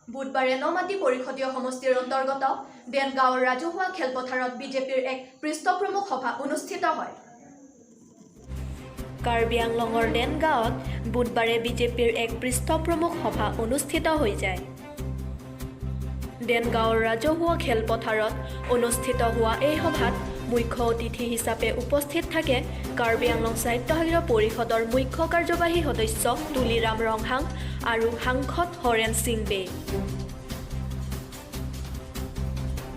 বুধবাৰে নমাটি পৰিষদীয় সমষ্টিৰ অন্তৰ্গত দেনগাঁৱৰ ৰাজহুৱা খেলপথাৰত বিজেপিৰ এক পৃষ্ঠপ্ৰমুখ সভা অনুষ্ঠিত হয়। কাৰ্বি আংলঙৰ দেনগাঁৱত বুধবাৰে বিজেপিৰ এক পৃষ্ঠপ্ৰমুখ সভা অনুষ্ঠিত হৈ যায়। দেনগাঁৱৰ ৰাজহুৱা খেলপথাৰত অনুষ্ঠিত হোৱা এই সভাত মুখ্য অতিথি হিচাপে উপস্থিত থাকে কাৰ্বি আংলং স্বায়ত্তশাসিত পৰিষদৰ মুখ্য কাৰ্যবাহী সদস্য তুলিৰাম ৰংহাং আৰু সাংসদ হৰেণ সিং বে।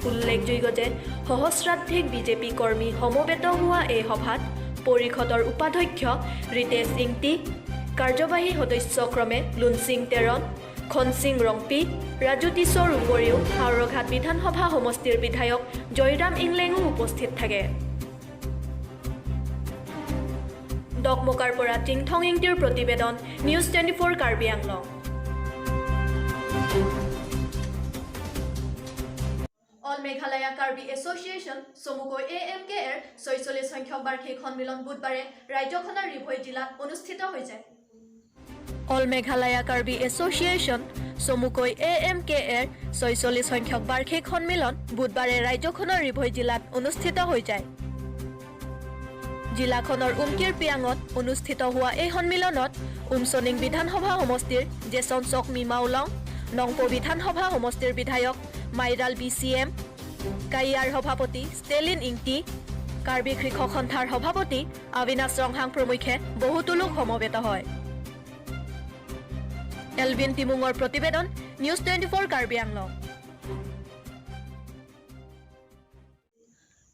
উল্লেখযোগ্য যে সহস্ৰাধিক বিজেপি কৰ্মী সমবেত হোৱা এই সভাত পৰিষদৰ উপাধ্যক্ষ ৰিতেশ ইংতি, কাৰ্যবাহী সদস্য ক্ৰমে লুনচিং টেৰণ, খনচিং ৰংপি, ৰাজু টিছৰ উপৰিও হাওৰঘাট বিধানসভা সমষ্টিৰ বিধায়ক জয়ৰাম ইংলেঙো উপস্থিত থাকে। ডকমকাৰ পৰা টিংথং ইংতিৰ প্ৰতিবেদন, news 24, Karbi Anglong. All Meghalaya Karbi association চমুকৈ এ.এম.কে. এৰ 46 সংখ্যক বাৰ্ষিক সন্মিলন বুধবাৰে ৰাজ্যখনৰ ৰিভৈ জিলাত অনুষ্ঠিত হৈ যায়। অল মেঘালয়া কাৰ্বি এছ'চিয়েশ্যন চমুকৈ এ.এম.কে. এৰ 46 সংখ্যক বাৰ্ষিক সন্মিলন বুধবাৰে ৰাজ্যখনৰ ৰিভৈ জিলাত অনুষ্ঠিত হৈ যায়। জিলাখনৰ উমকিৰ পিয়াঙত অনুষ্ঠিত হোৱা এই সন্মিলনত উমচনিং বিধানসভা সমষ্টিৰ জেচন চক মিমাওলং, নংপো বিধানসভা সমষ্টিৰ বিধায়ক মাইৰাল বি চি এম, কাইয়াৰ সভাপতি ষ্টেলিন ইংটি, কাৰ্বি কৃষক সন্থাৰ সভাপতি অবিনাশ ৰংহাং প্ৰমুখ্যে বহুতো লোক সমবেত হয়। এলভিন টিমুঙৰ প্ৰতিবেদন, নিউজ 24, কাৰ্বি আংলং।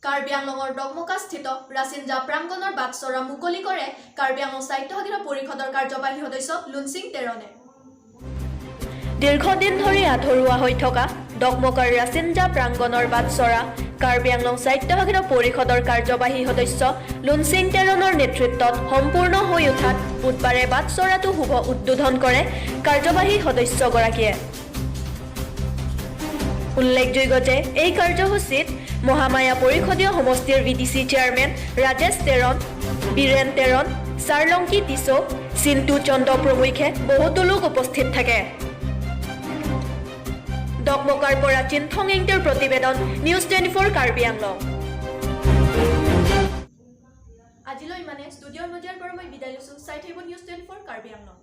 কাৰ্বি আংলঙৰ ডকমকাস্থিত ৰাচিনজা প্ৰাংগণৰ বাটচৰা মুকলি কৰে কাৰ্বি আংলং স্বায়ত্তশাসিত পৰিষদৰ কাৰ্যবাহী সদস্য লুনচিং টেৰণে। দীৰ্ঘদিন ধৰি আধৰুৱা হৈ থকা ডকমকাৰ ৰাচিনজা প্ৰাংগণৰ বাটচৰা কাৰ্বি আংলং স্বায়ত্তশাসিত পৰিষদৰ কাৰ্যবাহী সদস্য লুনচিং টেৰণৰ নেতৃত্বত সম্পূৰ্ণ হৈ উঠাত বুধবাৰে বাটচৰাটো শুভ উদ্বোধন কৰে কাৰ্যবাহী সদস্যগৰাকীয়ে। উল্লেখযোগ্য যে এই কাৰ্যসূচীত মহামায়া পৰিষদীয় সমষ্টিৰ ভি.ডি.চি. চেয়াৰমেন ৰাজেশ টেৰণ, বীৰেন টেৰণ, চাৰলংকি টিছ', চিন্তু চন্দ্ৰ প্ৰমুখ্যে বহুতো লোক উপস্থিত থাকে। ডকমকাৰ পৰা চিন্থং ইংটিৰ প্ৰতিবেদন, নিউজ 24, কাৰ্বি আংলং। আজিলৈ ইমানে। ষ্টুডিঅ'ৰ মজিয়াৰ পৰা মই বিদায় লৈছোঁ। চাই থাকিব নিউজ 24, কাৰ্বি আংলং।